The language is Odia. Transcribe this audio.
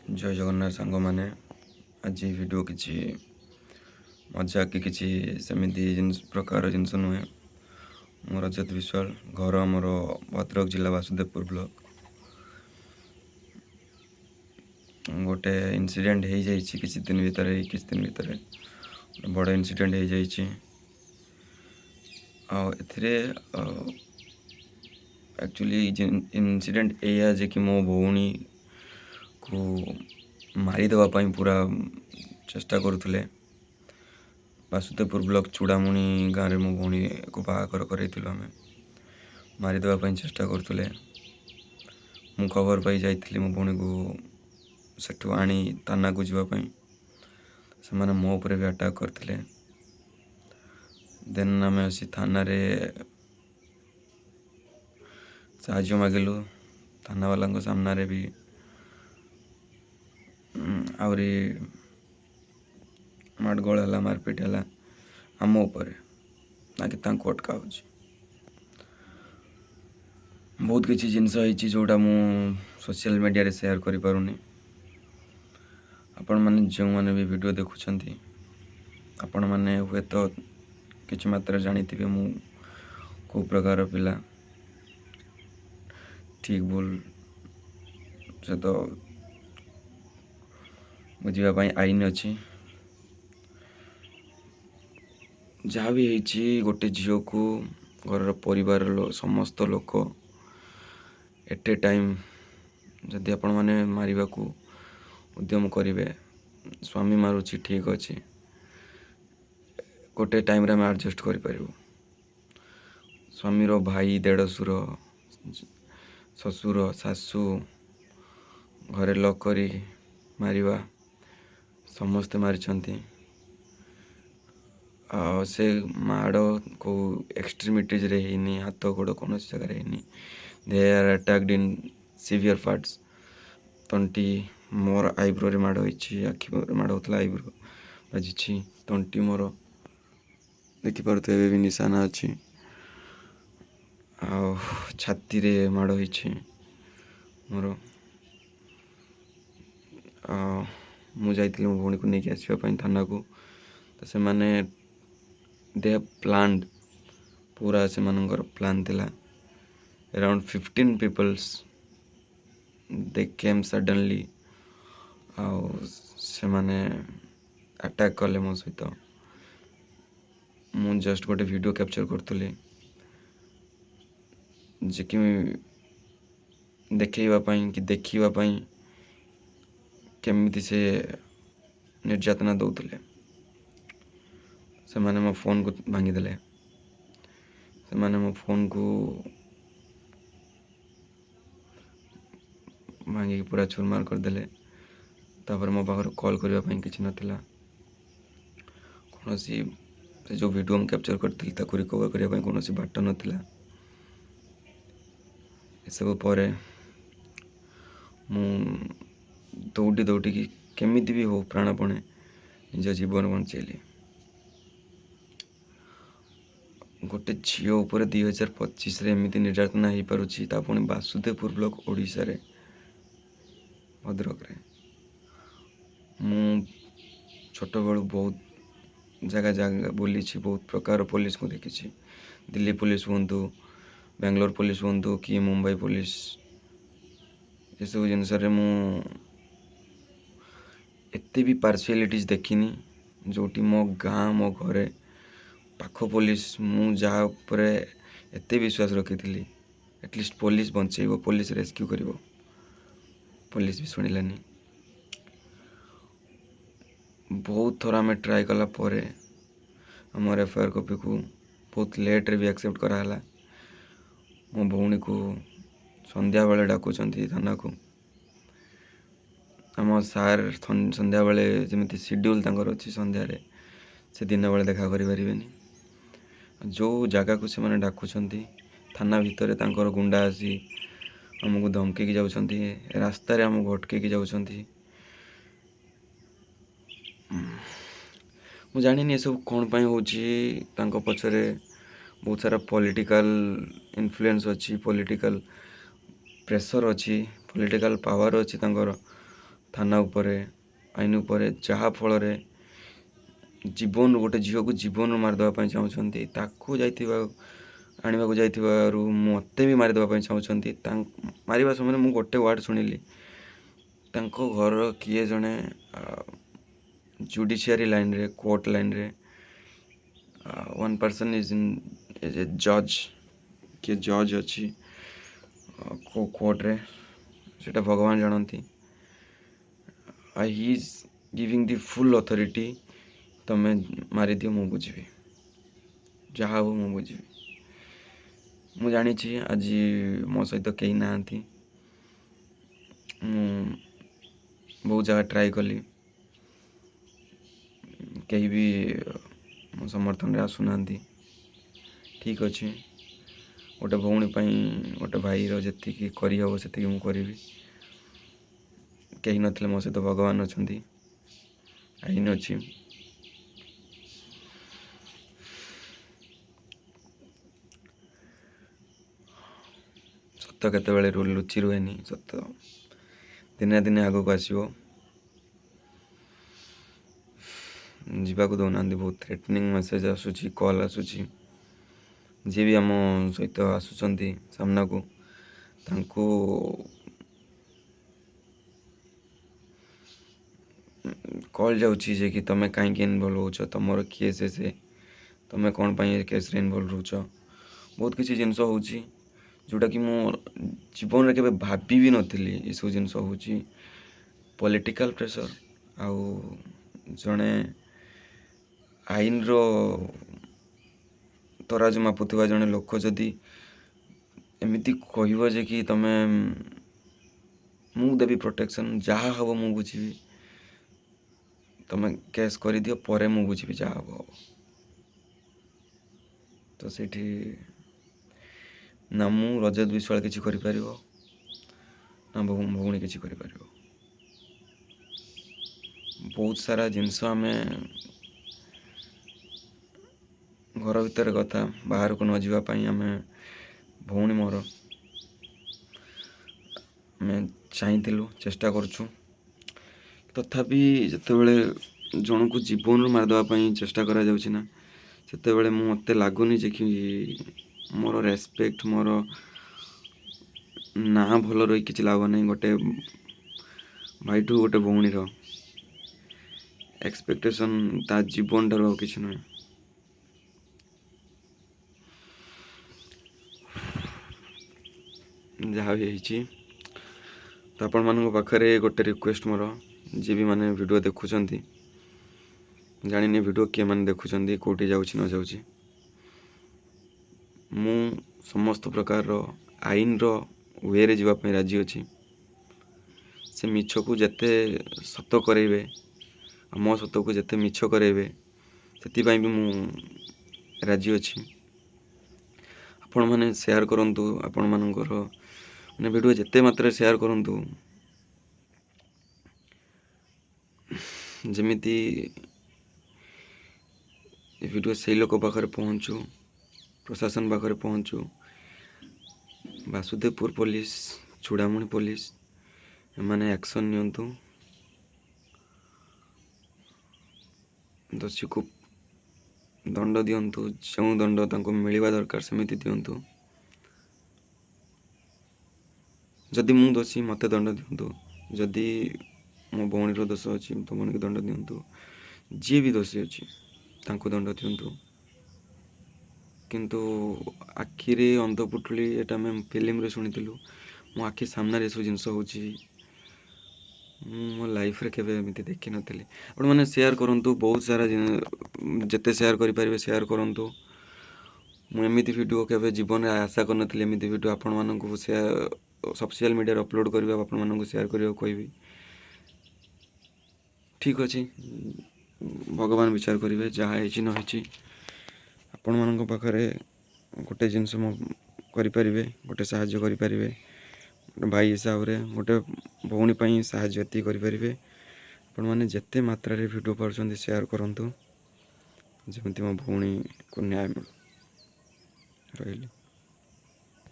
ଜୟ ଜଗନ୍ନାଥ ସାଙ୍ଗମାନେ। ଆଜି ଭିଡ଼ିଓ କିଛି ମଜା କି କିଛି ସେମିତି ଜିନିଷ ପ୍ରକାର ଜିନିଷ ନୁହେଁ। ମୁଁ ରଜତ ବିଶ୍ୱାଳ, ଘର ଆମର ଭଦ୍ରକ ଜିଲ୍ଲା ବାସୁଦେବପୁର ବ୍ଲକ। ଗୋଟେ ଇନସିଡେଣ୍ଟ ହେଇଯାଇଛି କିଛି ଦିନ ଭିତରେ, ଏଇ କିଛି ଦିନ ଭିତରେ ବଡ଼ ଇନସିଡେଣ୍ଟ ହେଇଯାଇଛି। ଆଉ ଏଥିରେ ଆକ୍ଚୁଆଲି ଇନସିଡେଣ୍ଟ ଏଇଆ ଯେ କି ମୋ ଭଉଣୀକୁ ମାରିଦେବା ପାଇଁ ପୁରା ଚେଷ୍ଟା କରୁଥିଲେ। ବାସୁଦେବପୁର ବ୍ଲକ ଚୂଡ଼ାମୁଣି ଗାଁରେ ମୋ ଭଉଣୀକୁ ବାହାଘର କରେଇଥିଲୁ ଆମେ। ମାରିଦେବା ପାଇଁ ଚେଷ୍ଟା କରୁଥିଲେ। ମୁଁ ଖବର ପାଇ ଯାଇଥିଲି ମୋ ଭଉଣୀକୁ ସେଠୁ ଆଣି ଥାନାକୁ ଯିବା ପାଇଁ। ସେମାନେ ମୋ ଉପରେ ବି ଆଟାକ୍ କରିଥିଲେ। ଦେନ୍ ଆମେ ଆସି ଥାନାରେ ସାହାଯ୍ୟ ମାଗିଲୁ। ଥାନାବାଲାଙ୍କ ସାମ୍ନାରେ ବି ଆହୁରି ମାଡ଼ଗୋଳ ହେଲା, ମାରପିଟ ହେଲା ଆମ ଉପରେ, ନା କି ତାଙ୍କୁ ଅଟକା ହେଉଛି। ବହୁତ କିଛି ଜିନିଷ ହେଇଛି ଯେଉଁଟା ମୁଁ ସୋସିଆଲ ମିଡ଼ିଆରେ ସେୟାର କରିପାରୁନି। ଆପଣମାନେ ଯେଉଁମାନେ ବି ଭିଡ଼ିଓ ଦେଖୁଛନ୍ତି, ଆପଣମାନେ ହୁଏତ କିଛି ମାତ୍ରାରେ ଜାଣିଥିବେ ମୁଁ କେଉଁ ପ୍ରକାର ପିଲା। ଠିକ୍ ଭୁଲ ସେ ତ ବୁଝିବା ପାଇଁ ଆଇନ ଅଛି। ଯାହା ବି ହେଇଛି, ଗୋଟେ ଝିଅକୁ ଘରର ପରିବାର ସମସ୍ତ ଲୋକ ଏଟ୍ ଏ ଟାଇମ୍ ଯଦି ଆପଣମାନେ ମାରିବାକୁ ଉଦ୍ୟମ କରିବେ, ସ୍ୱାମୀ ମାରୁଛି ଠିକ୍ ଅଛି, ଗୋଟେ ଟାଇମ୍ରେ ଆମେ ଆଡ଼ଜଷ୍ଟ କରିପାରିବୁ। ସ୍ୱାମୀର ଭାଇ, ଦେଢ଼ଶୁର, ଶ୍ୱଶୁର, ଶାଶୁ ଘରେ ଲକ୍ କରି ମାରିବା, ସମସ୍ତେ ମାରିଛନ୍ତି। ଆଉ ସେ ମାଡ଼ କେଉଁ ଏକ୍ସଟ୍ରିମିଟିଜରେ ହେଇନି, ହାତ ଗୋଡ଼ କୌଣସି ଜାଗାରେ ହେଇନି। They are attacked in severe parts. ତଣ୍ଟି, ମୋର ଆଇବ୍ରୋରେ ମାଡ଼ ହେଇଛି, ଆଖି ମାଡ଼ ହେଉଥିଲା, ଆଇବ୍ରୋ ବାଜିଛି, ତଣ୍ଟି ମୋର ଦେଖିପାରୁଥିବେ ଏବେ ବି ନିଶାନା ଅଛି, ଆଉ ଛାତିରେ ମାଡ଼ ହେଇଛି ମୋର। ଆଉ ମୁଁ ଯାଇଥିଲି ମୋ ଭଉଣୀକୁ ନେଇକି ଆସିବା ପାଇଁ ଥାନାକୁ, ତ ସେମାନେ ଦେ ପ୍ଲାନ୍ଡ, ପୁରା ସେମାନଙ୍କର ପ୍ଲାନ୍ ଥିଲା। Around 15 peoples they came suddenly, ଆଉ ସେମାନେ ଆଟାକ୍ କଲେ ମୋ ସହିତ। ମୁଁ ଜଷ୍ଟ ଗୋଟେ ଭିଡ଼ିଓ କ୍ୟାପଚର୍ କରୁଥିଲି ଯେ କି ଦେଖେଇବା ପାଇଁ କି ଦେଖିବା ପାଇଁ କେମିତି ସେ ନିର୍ଯାତନା ଦେଉଥିଲେ। ସେମାନେ ମୋ ଫୋନ୍କୁ ଭାଙ୍ଗିଦେଲେ। ସେମାନେ ମୋ ଫୋନ୍କୁ ଭାଙ୍ଗିକି ପୁରା ଚୁରମାର କରିଦେଲେ। ତାପରେ ମୋ ପାଖରେ କଲ୍ କରିବା ପାଇଁ କିଛି ନଥିଲା କୌଣସି। ସେ ଯେଉଁ ଭିଡ଼ିଓ ମୁଁ କ୍ୟାପଚର୍ କରିଥିଲି ତାକୁ ରିକଭର୍ କରିବା ପାଇଁ କୌଣସି ବାଟ ନଥିଲା। ଏସବୁ ପରେ ମୁଁ ଦୌଡ଼ି ଦୌଡ଼ିକି କେମିତି ବି ହଉ ପ୍ରାଣପଣେ ନିଜ ଜୀବନ ବଞ୍ଚେଇଲି। ଗୋଟେ ଝିଅ ଉପରେ 2025ରେ ଏମିତି ନିର୍ଯାତନା ହେଇପାରୁଛି, ତା ପୁଣି ବାସୁଦେବପୁର ବ୍ଲକ, ଓଡ଼ିଶାରେ, ଭଦ୍ରକରେ। ମୁଁ ଛୋଟବେଳୁ ବହୁତ ଜାଗା ଜାଗା ବୁଲିଛି, ବହୁତ ପ୍ରକାର ପୋଲିସକୁ ଦେଖିଛି। ଦିଲ୍ଲୀ ପୋଲିସ ହୁଅନ୍ତୁ, ବାଙ୍ଗଲୋର ପୋଲିସ ହୁଅନ୍ତୁ କି ମୁମ୍ବାଇ ପୋଲିସ, ଏସବୁ ଜିନିଷରେ ମୁଁ ଏତେ ବି ପାର୍ସିଆଲିଟିଜ୍ ଦେଖିନି, ଯେଉଁଠି ମୋ ଗାଁ, ମୋ ଘରେ ପାଖ ପୋଲିସ, ମୁଁ ଯାହା ଉପରେ ଏତେ ବିଶ୍ୱାସ ରଖିଥିଲି, ଆଟଲିଷ୍ଟ ପୋଲିସ ବଞ୍ଚେଇବ, ପୋଲିସ ରେସ୍କ୍ୟୁ କରିବ, ପୋଲିସ ବି ଶୁଣିଲାନି। ବହୁତ ଥର ଆମେ ଟ୍ରାଏ କଲା ପରେ ଆମର ଏଫ୍ I R କପିକୁ ବହୁତ ଲେଟ୍ରେ ବି ଆକ୍ସେପ୍ଟ କରାହେଲା। ମୋ ଭଉଣୀକୁ ସନ୍ଧ୍ୟାବେଳେ ଡାକୁଛନ୍ତି ଥାନାକୁ। ଆମ ସାର୍ ସନ୍ଧ୍ୟାବେଳେ ଯେମିତି ସିଡ୍ୟୁଲ୍ ତାଙ୍କର ଅଛି ସନ୍ଧ୍ୟାରେ, ସେ ଦିନବେଳେ ଦେଖା କରିପାରିବେନି। ଯେଉଁ ଜାଗାକୁ ସେମାନେ ଡାକୁଛନ୍ତି, ଥାନା ଭିତରେ ତାଙ୍କର ଗୁଣ୍ଡା ଆସି ଆମକୁ ଧମକେଇକି ଯାଉଛନ୍ତି, ରାସ୍ତାରେ ଆମକୁ ଅଟକେଇକି ଯାଉଛନ୍ତି। ମୁଁ ଜାଣିନି ଏସବୁ କ'ଣ ପାଇଁ ହେଉଛି। ତାଙ୍କ ପଛରେ ବହୁତ ସାରା ପଲିଟିକାଲ ଇନଫ୍ଲୁଏନ୍ସ ଅଛି, ପଲିଟିକାଲ ପ୍ରେସର୍ ଅଛି, ପଲିଟିକାଲ ପାୱାର ଅଛି ତାଙ୍କର। ଥାନା ଉପରେ, ଆଇନ ଉପରେ, ଯାହାଫଳରେ ଜୀବନରୁ ଗୋଟେ ଝିଅକୁ ଜୀବନରୁ ମାରିଦେବା ପାଇଁ ଚାହୁଁଛନ୍ତି। ତାକୁ ଯାଇଥିବା ଆଣିବାକୁ ଯାଇଥିବାରୁ ମୋତେ ବି ମାରିଦେବା ପାଇଁ ଚାହୁଁଛନ୍ତି। ମାରିବା ସମୟରେ ମୁଁ ଗୋଟେ ୱାର୍ଡ଼ ଶୁଣିଲି, ତାଙ୍କ ଘରର କିଏ ଜଣେ ଜୁଡ଼ିସିଆରୀ ଲାଇନ୍ରେ, କୋର୍ଟ ଲାଇନ୍ରେ, one person is in is a ଜଜ୍, କିଏ ଜଜ୍ ଅଛି କେଉଁ କୋର୍ଟରେ ସେଇଟା ଭଗବାନ ଜାଣନ୍ତି। He is giving the full authority, ତମେ ମାରିଦିଅ, ମୁଁ ବୁଝିବି, ଯାହା ହବ ମୁଁ ବୁଝିବି। ମୁଁ ଜାଣିଛି ଆଜି ମୋ ସହିତ କେହି ନାହାନ୍ତି। ମୁଁ ବହୁତ ଜାଗା ଟ୍ରାଏ କଲି, କେହି ବି ମୋ ସମର୍ଥନରେ ଆସୁନାହାନ୍ତି। ଠିକ୍ ଅଛି, ଗୋଟେ ଭଉଣୀ ପାଇଁ ଗୋଟେ ଭାଇର ଯେତିକି କରିହେବ ସେତିକି ମୁଁ କରିବି। କେହି ନଥିଲେ ମୋ ସହିତ ଭଗବାନ ଅଛନ୍ତି, ଆଇନ ଅଛି। ସତ କେତେବେଳେ ଲୁଚି ରୁହେନି, ସତ ଦିନେ ନା ଦିନେ ଆଗକୁ ଆସିବ। ଯିବାକୁ ଦେଉନାହାନ୍ତି, ବହୁତ ଥ୍ରେଟନିଂ ମେସେଜ୍ ଆସୁଛି, କଲ୍ ଆସୁଛି। ଯିଏ ବି ଆମ ସହିତ ଆସୁଛନ୍ତି ସାମ୍ନାକୁ, ତାଙ୍କୁ କଲ୍ ଯାଉଛି ଯେ କି ତୁମେ କାହିଁକି ଇନଭଲ୍ଭ ହେଉଛ, ତୁମର କିଏ ସେ, ତୁମେ କ'ଣ ପାଇଁ ଏ କେସ୍ରେ ଇନଭଲ୍ଭ ରହୁଛ। ବହୁତ କିଛି ଜିନିଷ ହେଉଛି ଯେଉଁଟାକି ମୁଁ ଜୀବନରେ କେବେ ଭାବି ବି ନଥିଲି। ଏସବୁ ଜିନିଷ ହେଉଛି ପଲିଟିକାଲ୍ ପ୍ରେସର୍, ଆଉ ଜଣେ ଆଇନର ତରାଜୁ ମାପୁଥିବା ଜଣେ ଲୋକ ଯଦି ଏମିତି କହିବ ଯେ କି ତୁମେ, ମୁଁ ଦେବି ପ୍ରୋଟେକ୍ସନ୍, ଯାହା ହେବ ମୁଁ ବୁଝିବି, ତୁମେ କେସ୍ କରିଦିଅ, ପରେ ମୁଁ ବୁଝିବି ଯାହା ହେବ ହେବ। ତ ସେଇଠି ନା ମୁଁ ରଜତ ବିଶ୍ୱାଳ କିଛି କରିପାରିବ, ନା ଭଉଣୀ କିଛି କରିପାରିବ। ବହୁତ ସାରା ଜିନିଷ ଆମେ ଘର ଭିତରେ କଥା, ବାହାରକୁ ନ ଯିବା ପାଇଁ ଆମେ ଭଉଣୀ ମୋର ଆମେ ଚାହିଁଥିଲୁ, ଚେଷ୍ଟା କରୁଛୁ। ତଥାପି ଯେତେବେଳେ ଜଣକୁ ଜୀବନରୁ ମାରିଦେବା ପାଇଁ ଚେଷ୍ଟା କରାଯାଉଛି ନା, ସେତେବେଳେ ମୁଁ ମୋତେ ଲାଗୁନି ଯେ କି ମୋର ରେସପେକ୍ଟ, ମୋର ନାଁ ଭଲ ରହି କିଛି ଲାଭ ନାହିଁ। ଗୋଟେ ଭାଇଠୁ ଗୋଟେ ଭଉଣୀର ଏକ୍ସପେକ୍ଟେସନ୍ ତା ଜୀବନଠାରୁ ଆଉ କିଛି ନୁହେଁ। ଯାହା ବି ହେଇଛି ତ ଆପଣମାନଙ୍କ ପାଖରେ ଗୋଟେ ରିକ୍ୱେଷ୍ଟ ମୋର, ଯିଏ ବି ମାନେ ଭିଡ଼ିଓ ଦେଖୁଛନ୍ତି, ଜାଣିନି ଭିଡ଼ିଓ କିଏ ମାନେ ଦେଖୁଛନ୍ତି, କେଉଁଠି ଯାଉଛି ନ ଯାଉଛି, ମୁଁ ସମସ୍ତ ପ୍ରକାରର ଆଇନର ୱେରେ ଯିବା ପାଇଁ ରାଜି ଅଛି। ସେ ମିଛକୁ ଯେତେ ସତ କରେଇବେ, ଆଉ ମୋ ସତକୁ ଯେତେ ମିଛ କରେଇବେ, ସେଥିପାଇଁ ବି ମୁଁ ରାଜି ଅଛି। ଆପଣମାନେ ସେୟାର କରନ୍ତୁ, ଆପଣମାନଙ୍କର ମାନେ ଭିଡ଼ିଓ ଯେତେ ମାତ୍ରାରେ ସେୟାର କରନ୍ତୁ, ଯେମିତି ଏ ଭିଡ଼ିଓ ସେଇ ଲୋକ ପାଖରେ ପହଞ୍ଚୁ, ପ୍ରଶାସନ ପାଖରେ ପହଞ୍ଚୁ। ବାସୁଦେବପୁର ପୋଲିସ, ଚୂଡ଼ାମଣି ପୋଲିସ, ଏମାନେ ଆକ୍ସନ୍ ନିଅନ୍ତୁ, ଦୋଷୀକୁ ଦଣ୍ଡ ଦିଅନ୍ତୁ, ଯେଉଁ ଦଣ୍ଡ ତାଙ୍କୁ ମିଳିବା ଦରକାର ସେମିତି ଦିଅନ୍ତୁ। ଯଦି ମୁଁ ଦୋଷୀ ମୋତେ ଦଣ୍ଡ ଦିଅନ୍ତୁ, ଯଦି ମୋ ଭଉଣୀର ଦୋଷ ଅଛି ତ ଭଉଣୀକୁ ଦଣ୍ଡ ଦିଅନ୍ତୁ, ଯିଏ ବି ଦୋଷୀ ଅଛି ତାଙ୍କୁ ଦଣ୍ଡ ଦିଅନ୍ତୁ। କିନ୍ତୁ ଆଖିରେ ଅନ୍ଧପୁଟୁଳି, ଏଇଟା ଆମେ ଫିଲ୍ମରେ ଶୁଣିଥିଲୁ, ମୋ ଆଖି ସାମ୍ନାରେ ଏସବୁ ଜିନିଷ ହେଉଛି, ମୁଁ ମୋ ଲାଇଫ୍ରେ କେବେ ଏମିତି ଦେଖିନଥିଲି। ଆପଣମାନେ ସେୟାର କରନ୍ତୁ, ବହୁତ ସାରା ଯେତେ ସେୟାର କରିପାରିବେ ସେୟାର କରନ୍ତୁ। ମୁଁ ଏମିତି ଭିଡ଼ିଓ କେବେ ଜୀବନରେ ଆଶା କରିନଥିଲି, ଏମିତି ଭିଡ଼ିଓ ଆପଣମାନଙ୍କୁ ସେୟାର ସୋସିଆଲ୍ ମିଡ଼ିଆରେ ଅପଲୋଡ଼ କରିବା, ଆପଣମାନଙ୍କୁ ସେୟାର କରିବାକୁ କହିବି। ଠିକ୍ ଅଛି, ଭଗବାନ ବିଚାର କରିବେ ଯାହା ହେଇଛି ନ ହେଇଛି। ଆପଣମାନଙ୍କ ପାଖରେ ଗୋଟେ ଜିନିଷ ମୁଁ କରିପାରିବେ, ଗୋଟେ ସାହାଯ୍ୟ କରିପାରିବେ, ଗୋଟେ ଭାଇ ହିସାବରେ ଗୋଟେ ଭଉଣୀ ପାଇଁ ସାହାଯ୍ୟ ଏତିକି କରିପାରିବେ। ଆପଣମାନେ ଯେତେ ମାତ୍ରାରେ ଭିଡ଼ିଓ ପାରୁଛନ୍ତି ସେୟାର କରନ୍ତୁ, ଯେମିତି ମୋ ଭଉଣୀକୁ ନ୍ୟାୟ ମିଳୁ। ରହିଲି।